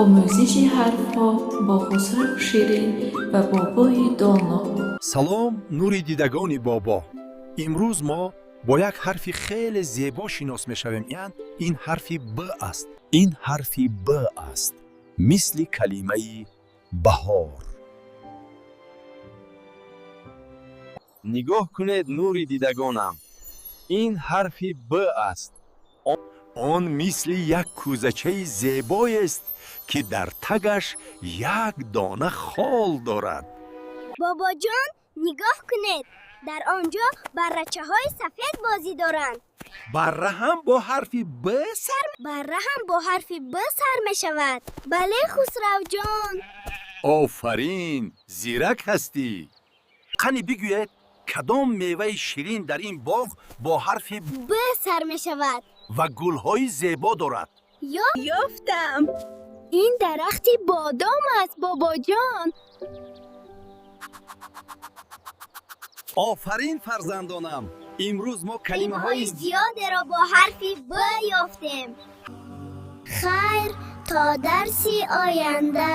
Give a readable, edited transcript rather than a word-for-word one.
Омӯзиши ҳарфҳо бо Хусраву Ширин ва бобои Доно. Салом, нури дидагони бобо! Имрӯз мо бо як ҳарфи хеле зебо шинос мешавем. Яън ин ҳарфи Б аст. Ин ҳарфи Б аст, мисли калимаи баҳор. Нигоҳ кунед, нури дидагонам, ин ҳарфи Б аст. Он мисли як кӯзачаи зебоест, ки дар тагаш як дона хол дорад. Бобоҷон, нигоҳ кунед, дар он ҷо баррачаҳои сафед бозӣ доранд. Барра ҳам бо ҳарфи Б сар Барра ҳам бо ҳарфи Б сар мешавад. Бале, Хусравҷон. Офарин, зирак ҳастӣ. Қани, бигӯед, кадом меваи ширин дар ин боғ бо ҳарфи Б сар мешавад ва гулҳои зебо дорад? Ёфтам! Ин дарахти бодом аст, бобоҷон. Офарин, фарзандонам! Имрӯз мо калимаҳои калимаҳои зиёдеро бо ҳарфи Б ёфтем. Хайр, то дарси оянда.